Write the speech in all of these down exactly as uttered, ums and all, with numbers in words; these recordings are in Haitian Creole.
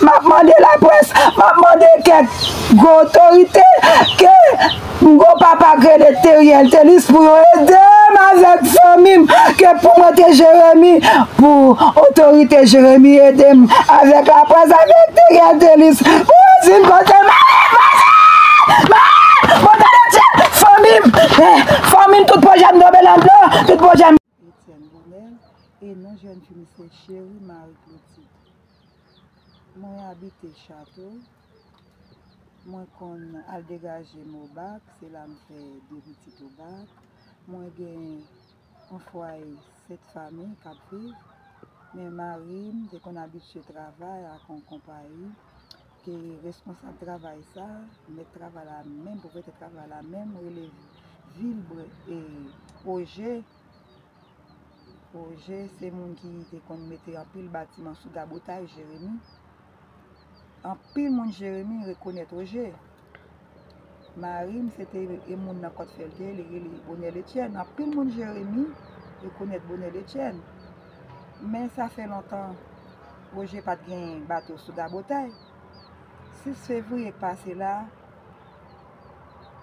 M ap mande laprès, m ap mande kèk gwo otorite, ke m gwo papa k rele Teriel Telis pou yo ede m avèk fanmi m, ke pou mwen te Jeremi, pou otorite Jeremi ede m avèk laprès, avèk Teriel Telis, pou yo di m kote m ale, pase! Mwen tande tèt fanmi m, eh, fanmi m, tout pwojè m tonbe nan dlo, tout pwojè m. Etienne Bonel, e non jèn fi m se Cherie Marie Clotilde. Mwen abite Chato. Mwen konn al degaje m Obak, se la m fè de pitit Obak. Mwen gen yon fwaye sèt fanmi k ap viv. Men mari m te konn abitye travay ak yon konpayi ke responsab travay sa, mèt travay la menm, pwopriyetè travay la menm, rele Vilbre e Oje. Oje se moun ki te konn mete anpil batiman sou Gabotay, Jeremi. Anpil moun Jeremi rekonèt Oje. Mari m se te e moun nan Kòtfèlte, li rele Bonèl Etienne. Anpil moun Jeremi rekonèt Bonèl Etienne. Men sa fè lontan Oje pa t gen bato sou Gabotay. Sis fevriye k pase la,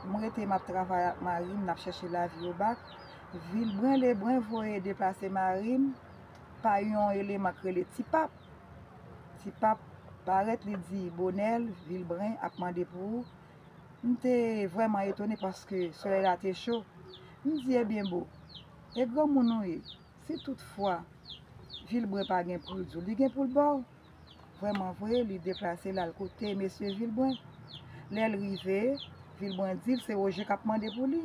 m rete m ap travay ak mari m, n ap chèche lavi Obak. Vilbren Lebren voye deplase mari m pa yon eleman k rele Ti Pap. Ti Pap parèt, li di, Bonèl, Vilbren ap mande pou ou. M te vrèman etone paske solèy la te cho. M di, ebyen, bo, e granmoun ou ye? Si toutfwa Vilbren pa gen pou l di w, li gen pou l ba w. Vrèman vre, li deplase l al kote mesye Vilbren. Lè l rive, Vilbren di l se Oje k ap mande pou li.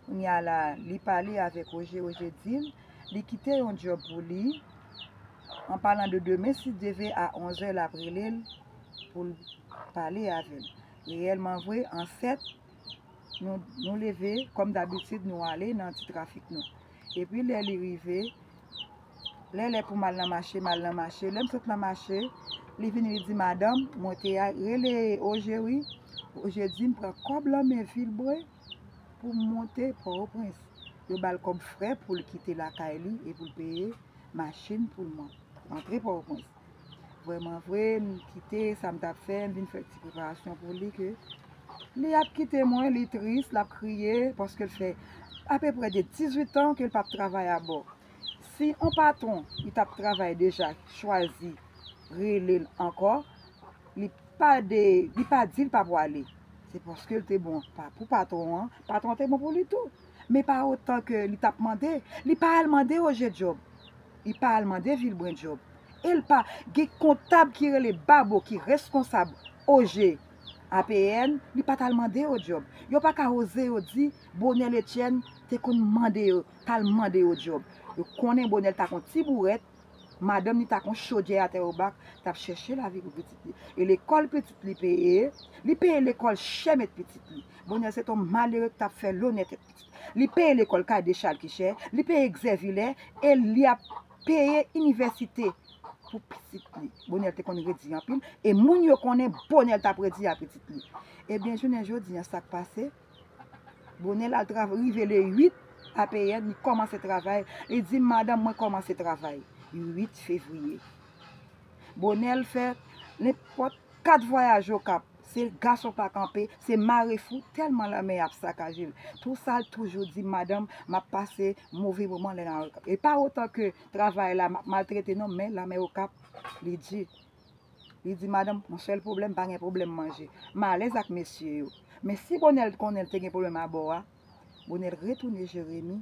Kounye a la, li pale avèk Oje, Oje di l li kite yon djòb pou li. An palan de demen, si Dye vle, a onzè, l ap rele l pou l pale avè l. Reyèlman vre, an sèt, nou, nou leve, kòm dabitid, nou ale nan ti trafik nou. Epi lè li rive, lè lè pou m al nan mache, m al nan mache. Lè m sot nan mache, li vini, li di, madanm, mwen te a- rele Oje, wi. Oje di m pran kòb lan men Vilbre pou m monte Pòtoprens. Yo ba l kòb frè pou l kite lakay li e pou l peye machin pou l mont- antre Pòtoprens. Vrèman vre, m kite sa m t ap fè, m vin fè ti preparasyon pou li ke li ap kite mwen, li tris, l ap kriye, paske l fè apeprè de dizuit an ke l p ap travay abò. Si yon patwon li t ap travay deja chwazi rele l ankò, li pa de, li pa di l pa pwale. Se paske l te bon pa pou patwon an, patwon an te bon pou li tou. Men pa otan ke li t ap mande, li pa al mande Oje djòb. Li pa al mande Vilbren djòb. E l pa, gen kontab ki rele Babo ki reskonsab Oje A P N, li pa t al mande yo djòb. Yo pa ka oze yo di Bonèl Etienne te konn mande yo, t al mande yo djòb. Yo konnen Bonèl ta kon ti bourèt, madanm li ta kon chodyè atè Obak, t ap chèche lavi pou pitit li. E lekòl pitit li peye, li peye lekòl chè met pitit li. Bonèl se t on malere ki t ap fè lonè tèt pitit. Li peye lekòl Kay de Chal ki chè, li peye Egzè Vilè, e li ap peye inivèsite pou pitit li. Bonèl te konn redi anpil, e moun yo konnen Bonèl t ap redi a pitit li. Ebyen, jounen jodi a, sa k pase? Bonèl al trav- rive le uit A P N, li kòmanse travay. Li di, madanm, mwen kòmanse travay. Uit fevriye. Bonèl fè nenpòt kat vwayaj Okap. Se gason pa kanpe, se mare fou, tèlman lanmè ap sakaje l. Tou sa, l toujou di, madanm, m ap pase move moman lè nan Okap. E pa otan ke travay la m ap maltrete non, men lanmè Okap, li di. Li di, madanm, yon sèl pwoblèm, pa gen pwoblèm manje. M alèz ak mesye yo. Men si Bonèl konnen l te gen pwoblèm abò a, Bonèl retounen Jeremi,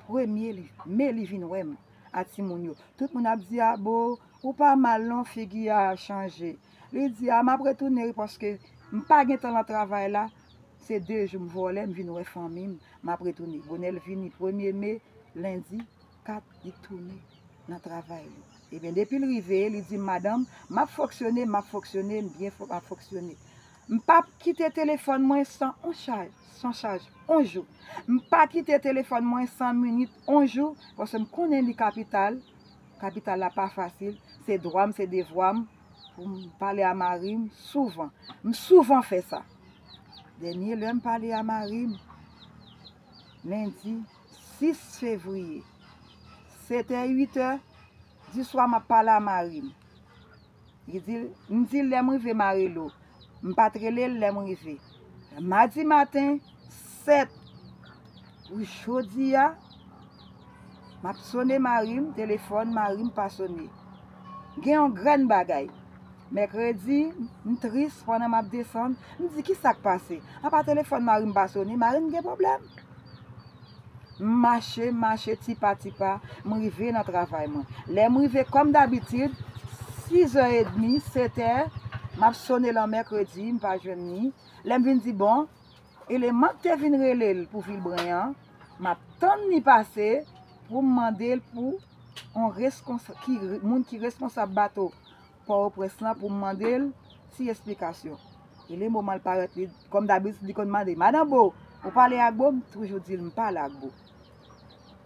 premye li, me li vin wè m, a timoun yo. Tout moun ap di, abo, ou pa mal non, figi a chanje. Li di, a, m ap retounen wi, paske m pa gen tan nan travay la. Se de jou m vole, m vin wè fanmi m, m ap retounen. Bonèl vini premye me, lendi kat, li tounen nan travay li. Ebyen, depi l rive, li di, madanm, m ap fonksyone, m ap fonksyone, m byen fò, m ap fonksyone. M p ap kite telefòn mwen san on chaj, san chaj, on jou. M pa kite telefòn mwen san minit, on jou, paske m konnen li kapital. Kapital la pa fasil. Se dwa m, se devwa m pou m pale a mari m souvan. M souvan fè sa. Dènye lè m pale a mari m, lendi sis fevriye, setè, uitè di swa, m ap pale a mari m. Li di, m di l lè m rive m a rele w. M pa t rele l lè m rive. Madi maten, sèt pou jodi a, m ap sone mari m, telefòn mari m pa sone. Gen yon grenn bagay. Mèkredi, m tris pandan m ap desann. M di, "Ki sa k pase?" Apa telefòn mari m pa sone? Mari m gen pwoblèm? M mache, m mache, tipa, tipa, m rive nan travay mwen. Lè m rive, kòm dabitid, sizè edmi, setè, m ap sone l an mèkredi, m pa jwenn li. Lè m vin di, "Bon, eleman k te vin rele l pou Vilbren an, m ap tann li pase pou m mande l pou yon reskonsa-, ki, moun ki responsab bato Pòtoprens lan pou m mande l ti esplikasyon." E lè moman l parèt, li, kòm dabitid, li konn mande, "Madan Bo, ou pale ak Bo?" M toujou di l, "M pale ak Bo."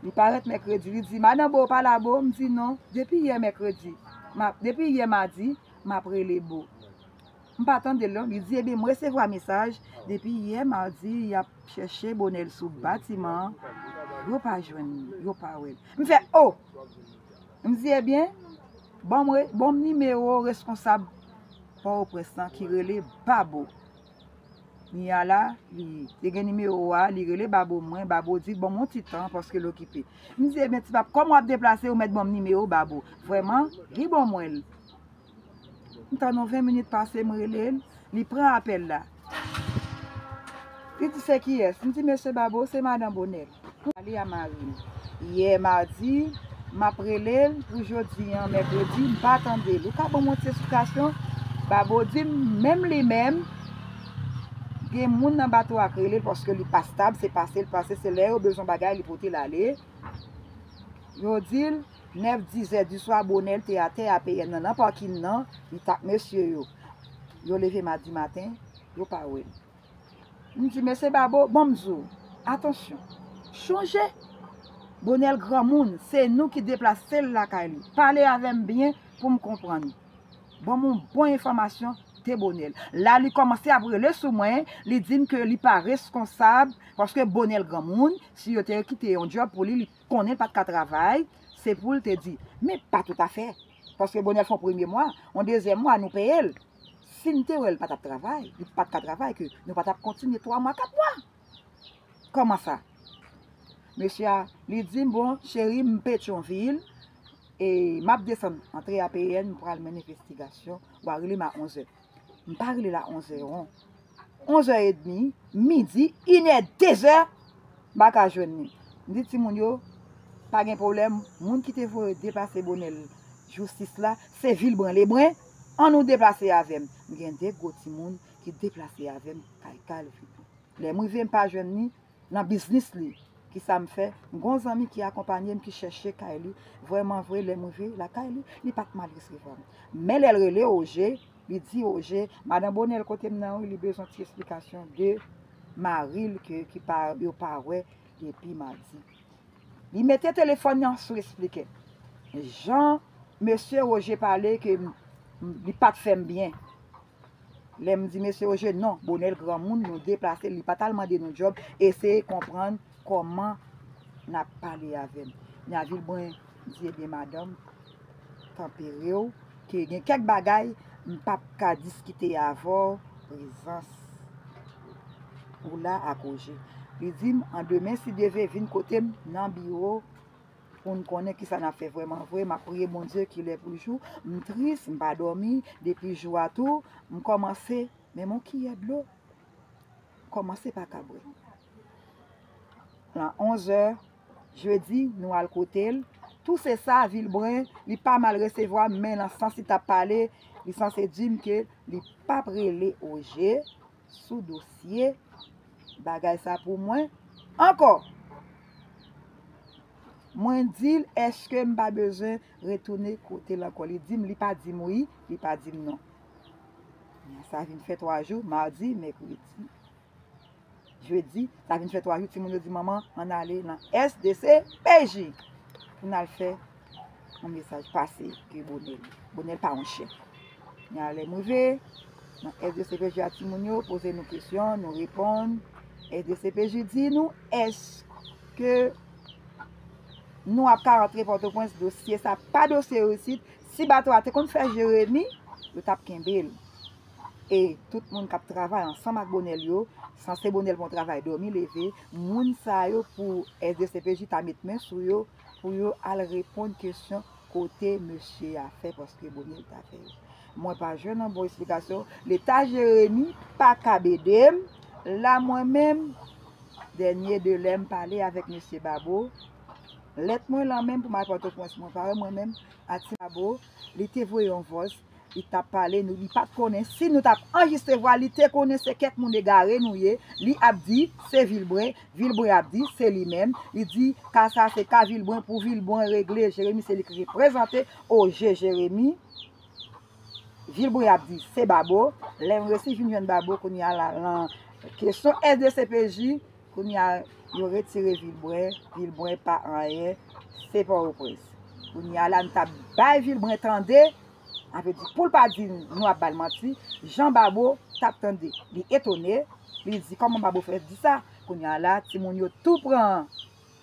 Li parèt mèkredi, li di, "Madan Bo, ou pale ak Bo?" M di, "Non, depi yè mèkredi, m ap, depi yè madi, m ap rele Bo." M pa tande l non. Li di, "Ebyen, m resevwa mesaj depi yè madi, y ap chèche Bonèl sou batiman an, yo pa jwenn li, yo pa wè l." M fè, "O!" M di, "Ebyen, ban m re-, ban m nimewo responsab Pòtoprens lan ki rele Babo." Kounye a la, li te gen nimewo a, li rele Babo mwen, Babo di, "Ban m yon ti tan paske l okipe." M di, "Ebyen, ti pap, kòm w ap deplase, ou mèt ban m nimewo Babo." Vrèman, li ban mwen l. M tann yon ven minit pase, m rele l, li pran apèl la. Li di, "Se kiyès?" M di, "Mesye Babo, se madan Bonèl." M pale a mari m. Yè madi, m ap rele l pou jodi an, mèkredi, m pa tande l. Ou ka ban m yon ti esplikasyon? Babo di m, menm li menm, gen moun nan bato a k rele l paske li pa stab, se pase l pase, se lè yo bezwen bagay, li pote l ale. Yo di l, nèf, dizè di swa, Bonèl te atè A P N nan, nan pakin nan, li t ak mesye yo. Yo leve madi maten, yo pa wè l. M di, "Mesye Babo, bon, m di w, atansyon. Chonje, Bonèl granmoun, se nou ki deplase l lakay li. Pale avè m byen pou m konprann. Ban m yon bon enfòmasyon de Bonèl." La, li kòmanse ap rele sou mwen, li di m ke li pa reskonsab, paske Bonèl granmoun, si yo te kite yon djòb pou li, li konnen l pa t ka travay, se pou l te di. Men pa toutafè. Paske Bonèl fè yon premye mwa, yon dezyèm mwa, nou peye l. Si n te wè l pa t ap travay, li pa t ka travay, ke nou pa t ap kontinye twa mwa, kat mwa. Kòman sa? Mesye a, li di m, "Bon, cheri, m Petyonvil, e m ap desann antre A P N, m pral mennen envestigasyon, w a rele m a onzè." M pa rele l a onzè, non. Onzè edmi, midi, inè, dezè, m pa ka jwenn li. M di timoun yo, "Pa gen pwoblèm, moun ki te voye deplase Bonèl jou sis la, se Vilbren Lebren, ann nou deplase avè m." M gen de gwo timoun ki deplase avè m kay Kalvi. Lè m rive, m pa jwenn li nan biznis li. Kisa m fè? M gen yon zanmi ki akonpanye m, ki chèche kay li. Vrèman vre, lè m rive lakay li, li pa t mal resevwa m. Men lè l rele Oje, li di Oje, "Madan Bonèl kote m nan wi, li bezwen ti esplikasyon de mari l ke, ki pa, yo pa wè depi madi." Li mete telefòn nan sou esplike. Jan mesye Oje pale ke m, m, li pa t fè m byen. Lè m di mesye Oje, "Non, Bonèl granmoun, nou deplase, li pa t al mande nou djòb, eseye konprann kòman n ap pale avè m." Nya Vilbren di, "Ebyen, madanm, tanpere w, ke gen kèk bagay m p ap ka diskite avè w, prezans ou la ak Oje." Li di m, "An demen, si Dye vle, vin kote m nan biwo pou n konnen kisa n ap fè vrèman vre. M ap priye Bondye ki lè pou jou. M tris, m pa dòmi depi jou a tou. M kòmanse, menm yon kiyè dlo, kòmanse pa ka bwè." Nan onzè, jedi, nou al kote l. Tou se sa, Vilbren, li pa mal resevwa m, men nan sans li t ap pale, li sanse di m ke li p ap rele Oje sou dosye bagay sa pou mwen ankò. Mwen di l, "Èske m pa bezwen retounen kote l ankò?" Li di m, li pa di m wi, li pa di m non. Sa vin fè twa jou, madi, mèkredi, jedi, sa vin fè twa jou, timoun yo di, "Manman, ann ale nan S D C P J pou n al fè yon mesaj pase ke Bonèl. Bonèl pa yon chen." Nya lè m rive nan S D C P J a, timoun yo poze nou kesyon, nou reponn. S D C P J di nou, "Èske nou ap ka rantre Pòtoprens?" Dosye sa pa dosye isit. Si bato a te konn fè Jeremi, yo t ap kenbe l. E tout moun k ap travay ansanm ak Bonèl yo, sanse Bonèl pran travay dòmi leve, moun sa yo pou S D C P J ta met men sou yo, pou yo al reponn kesyon kote mesye a fè, paske Bonèl ta fè yo. Mwen pa jwenn yon bon esplikasyon. Leta Jeremi pa kab ede m. La mwen menm, dènye de lè m pale avèk mesye Babo, lèt mwen lan men m pou m al Pòtoprens, mwen pa wè mwen menm, a ti Babo, li te voye yon vòs, li t ap pale nou, li pa t konnen si nou t ap anrejistre vwa, li te konnen se kèk moun egare nou ye, li ap di se Vilbren, Vilbren ap di se li menm, li di ka sa se ka Vilbren, pou Vilbren regle, Jeremi se li ki reprezante, o je Jeremi, Vilbren ap di se Babo, lè m resi vin jwenn Babo kounye a la, lan kesyon S D C P J, kounye a yo retire Vilbren, Vilbren pa anyen, se Pòtoprens. Kounye a la, m t ap bay Vilbren tande, sa vle di pou l pa di nou ap ba l manti, jan Babo t ap tande. Li etone, li di kòman Babo fè di sa. Kounye a la, timoun yo tou pran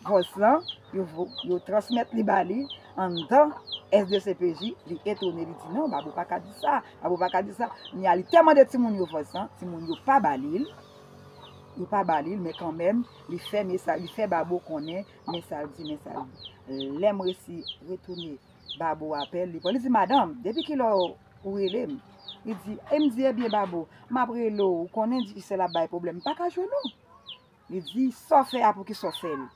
vòs lan, yo, vo- yo transmèt li ba li, anndan S D C P J, li etone, li di non, Babo pa ka di sa, Babo pa ka di sa. Kounye a, li te mande timoun yo vòs lan, timoun yo pa ba li l, yo pa ba li l, men kanmenm, li fè mesaj, li fè Babo konnen, men sa l di, men sa l di. Lè m resi retounen Babo apèl, li pran, li di, madanm, depi kilè ou rele m? Li di, e m di, ebyen Babo, m ap rele w, ou konnen di sèl ap bay pwoblèm, m pa ka jwenn ou. Li di, sa w fè a, poukisa w fè l?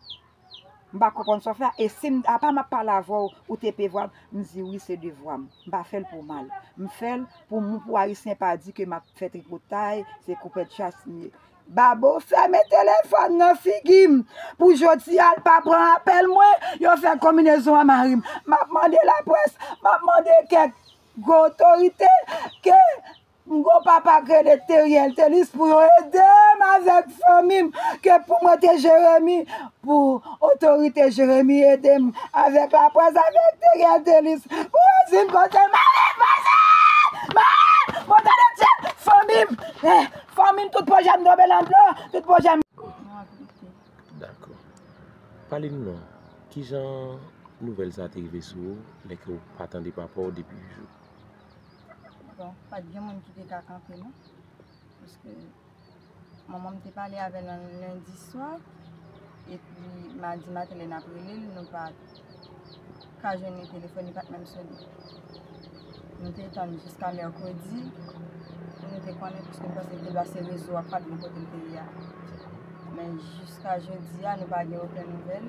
M pa konprann sa w fè a, e si m, apa m ap pale avè w, ou te pe vwa m? M di, wi, se devwa m. M pa fè l pou mal. M fè l pou moun, pou Ayisyen pa di ke m ap fè tripotay, se koupèt chas m ye. Babo fèmen telefòn nan figi m. Pou jodi a, l pa pran apèl mwen, yo fè konbinezon a mari m. M ap mande laprès, m ap mande kèk gwo otorite ke m gon papa k rele Teriel Telis pou yo ede m avèk fanmi m, ke pou mwen te Jeremi, pou otorite Jeremi ede m avèk laprès, avèk Teriel Telis, pou yo di m kote mari m pase, mari m, Bondye de Dye, fanmi m, eh, fanmi m, tout pwojè m tonbe nan dlo, tout pwojè m. Dakò. Pale n non, kijan nouvèl sa te rive sou ou lè ke w pa tande papa w depi jou? Bon, pa t gen moun ki te ka kanpe non. Paske manman m te pale avè l nan lendi swa, epi madi maten lè n ap rele l, nou pa t ka jwenn li, telefòn li pa t menm sonnen. Nou te tann jiska mèkredi pou nou te konnen, paske m panse te dwa se rezo a pa t bon kote l te ye a. Men jiska jodi a, nou pa gen okenn nouvèl.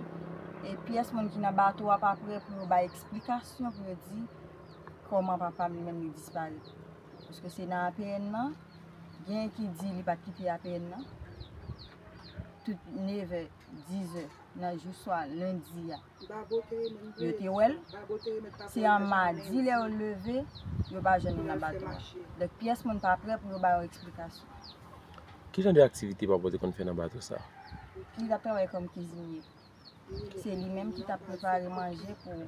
E pyès moun ki nan bato a pa prè pou yo bay eksplikasyon, pou yo di kòman papa m li menm li disparèt. Paske se nan A P N nan, gen ki di li pa t kite A P N nan. Tout nevè, dizè nan jou swa lendi a, yo te wè l. Se an madi lè yo leve, yo pa jwenn li nan bato a. Donk pyès moun pa prè pou yo ba yon eksplikasyon. Ki jan de aktivite papa w te konn fè nan bato sa? Li t ap travay kòm kizinye. Se li menm ki t ap prepare manje pou,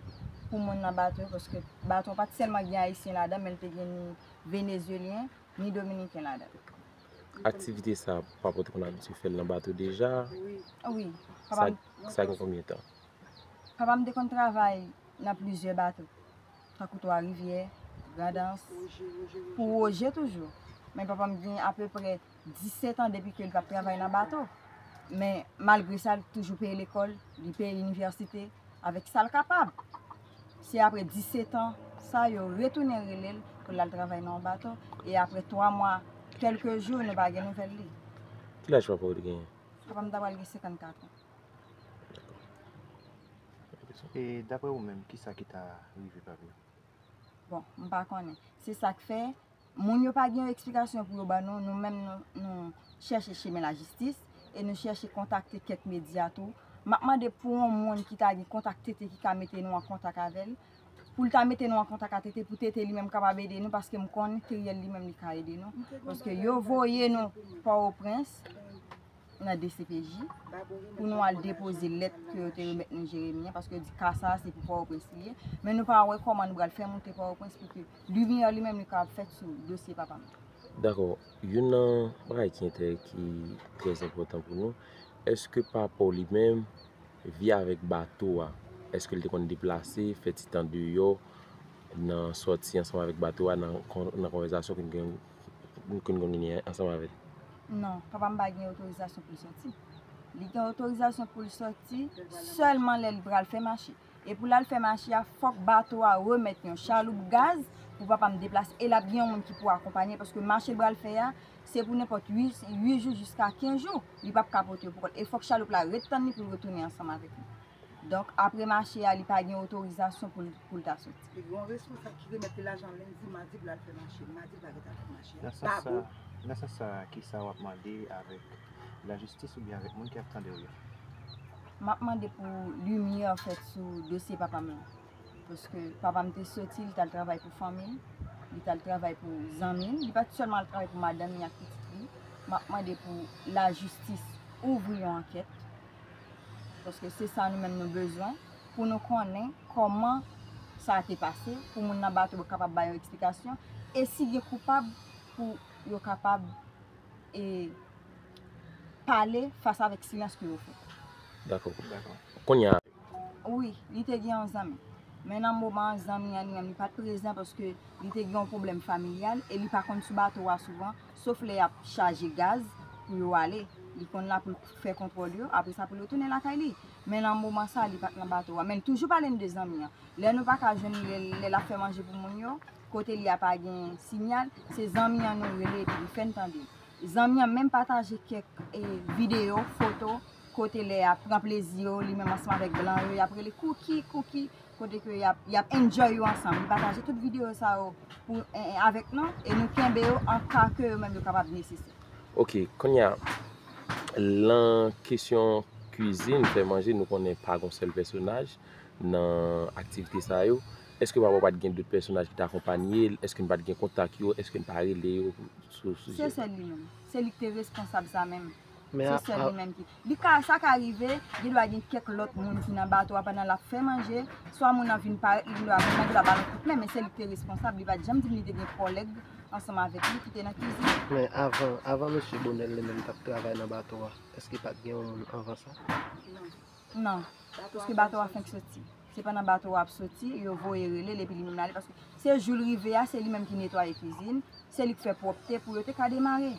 pou moun nan bato yo, paske bato a pa t sèlman gen Ayisyen ladan, men l te gen ni Venezyelyen, ni Dominiken ladan. Aktivite sa, papa w te konn abitye fè l nan bato deja? Wi, Sa, papa m, sa gen konbyen tan? papa m te konn travay nan plizyè bato, tankou Twa Rivyè, Grandans, pou Woje toujou. Men papa m gen apeprè disèt an depi ke l p ap travay nan bato. Men malgre sa, l toujou peye lekòl, li peye inivèsite avèk sa l kapab. Se apre disèt an sa yo retounen rele l pou l al travay nan yon bato. E apre twa mwa, kèlke jou, nou pa gen nouvèl li. Ki laj papa w te genyen? Papa m ta pral gen senkannkat an. E daprè ou menm, kisa ki ta rive papa w? Bon, m pa konnen. Se sa k fè, moun yo pa gen yon eksplikasyon pou yo ban nou, nou menm nou, nou chèche chemen lajistis e nou chèche kontakte kèk medya tou. M ap mande pou yon moun ki ta gen kontak Tete ki ka mete nou an kontak avè l, pou l ta mete nou an kontak a Tete, pou Tete li menm kapab ede nou, paske m konnen Teriel li menm li ka ede nou. Paske yo voye nou Pòtoprens nan D C P J pou nou al depoze lèt ke yo te remèt nou Jeremi an, paske yo di ka sa a se pou Pòtoprens li ye. Men nou pa wè kòman nou pral fè moute Pòtoprens pou ke limyè li menm li kapab fèt sou dosye papa m. Dakò. Youn nan bagay ki enterè, ki trè enpòtan pou nou, èske papa w li menm, vi avèk bato a, èske l te konn deplase, fè ti tan deyò, nan sòti ansanm avèk bato a nan, kon- nan konvèsasyon ke n gen- ke n konn genyen ansanm avè l? Non, papa m pa gen otorizasyon pou l sòti. Li gen otorizasyon pou l sòti sèlman lè l pral fè mache. E pou l al fè mache a, fòk bato a remèt yon chaloup gaz pou papa m deplase. E l ap gen yon moun ki pou akonpanye, paske mache l pral fè a, se pou nenpòt uit jou jiska kenz jou. Li p ap ka pote yo pou kò l. E fòk chaloup la ret tann li pou l retounen ansanm avèk li. Donk, apre mache a, li pa gen otorizasyon pou l, pou l ta sòti. Li gen yon responsab ki remèt li lajan lendi, madi pou l al fè mache. Madi l pa gentan fè mache a. Nan sans sa, nan sans sa, kisa w ap mande avèk lajistis oubyen avèk moun ki ap tande w yo? M ap mande pou limyè fèt sou dosye papa m lan. Paske papa m te soti, li t al travay pou fanmi l, li t al travay pou zanmi l. Li pa t sèlman al travay pou madanm li ak pitit li. M ap mande pou lajistis ouvri yon ankèt. Paske se sa nou menm nou bezwen pou nou konnen kòman sa te pase, pou moun nan bato yo kapab bay yon eksplikasyon, e si gen koupab, pou yo kapab e pale fas avèk silans ke yo fè. Dakò. Dakò. Kounye a, wi, li te gen yon zanmi. Men nan moman an, zanmi an li menm, li pa t prezan paske li te gen yon pwoblèm familyal e li pa konn sou bato a souvan, sof lè y ap chaje gaz pou yo ale. Li konn la pou l fè kontwòl yo, apre sa pou l retounen lakay li. Men nan moman sa, li pa t nan bato a. Men l toujou pale n de zanmi an. Lè nou pa ka jwenn li, lè, lè l ap fè manje pou moun yo, kote li a pa gen sinyal, se zanmi an nou rele epi li fè n tande. Zanmi an menm pataje kèk e, videyo, foto, kote lè y ap pran plezi yo, li menm ansanm avèk blan yo, y ap rele Cookie, Cookie, kote ke y ap, y ap enjoy yo ansanm. Li pataje tout videyo sa yo pou, e, e, avèk nou, e nou kenbe yo an ka ke yo menm yo kapab nesesè. Ok, kounye a, lan kesyon kwizin, fè manje, nou konnen pa gon sèl pèsonaj nan aktivite sa yo. Èske papa w pa t gen dòt pèsonaj ki t akonpanye l? Èske n pa t gen kontak yo? Èske n pa rele yo sou sijè? Se sèl li menm. Se li ki te responsab sa menm. Men se sèl li menm ki. Li ka, sa ka rive, gen dwa gen kèk lòt moun ki nan bato a pandan l ap fè manje. Swa moun nan vin parèt, li gen dwa vin, li gen dwa ba l yon kout men, men se li ki te responsab. Li pa t janm di m li te gen kòlèg ansanm avèk li ki te nan kizin. Men avan, avan mesye Bonèl li menm t ap travay nan bato a, èske pa t gen yon moun anvan sa? Non. Non, paske bato a fenk soti. Se pandan bato a ap soti, yo voye rele l epi li menm l ale, paske se jou l rive a, se li menm ki netwaye kizin, se li k fè pwòpte pou yo te ka demare.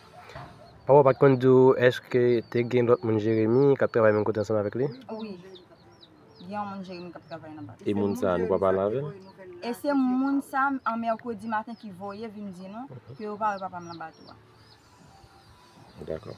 Papa w pa t konn di w èske te gen lòt moun Jeremi k ap travay menm kote ansanm avèk li? Wi. Gen yon moun Jeremi k ap travay nan bato. E moun sa a, nou pa pale avè l? E se moun sa a, an mèkredi maten ki voye vin di nou ke yo pa wè papa m nan bato a. Dakò.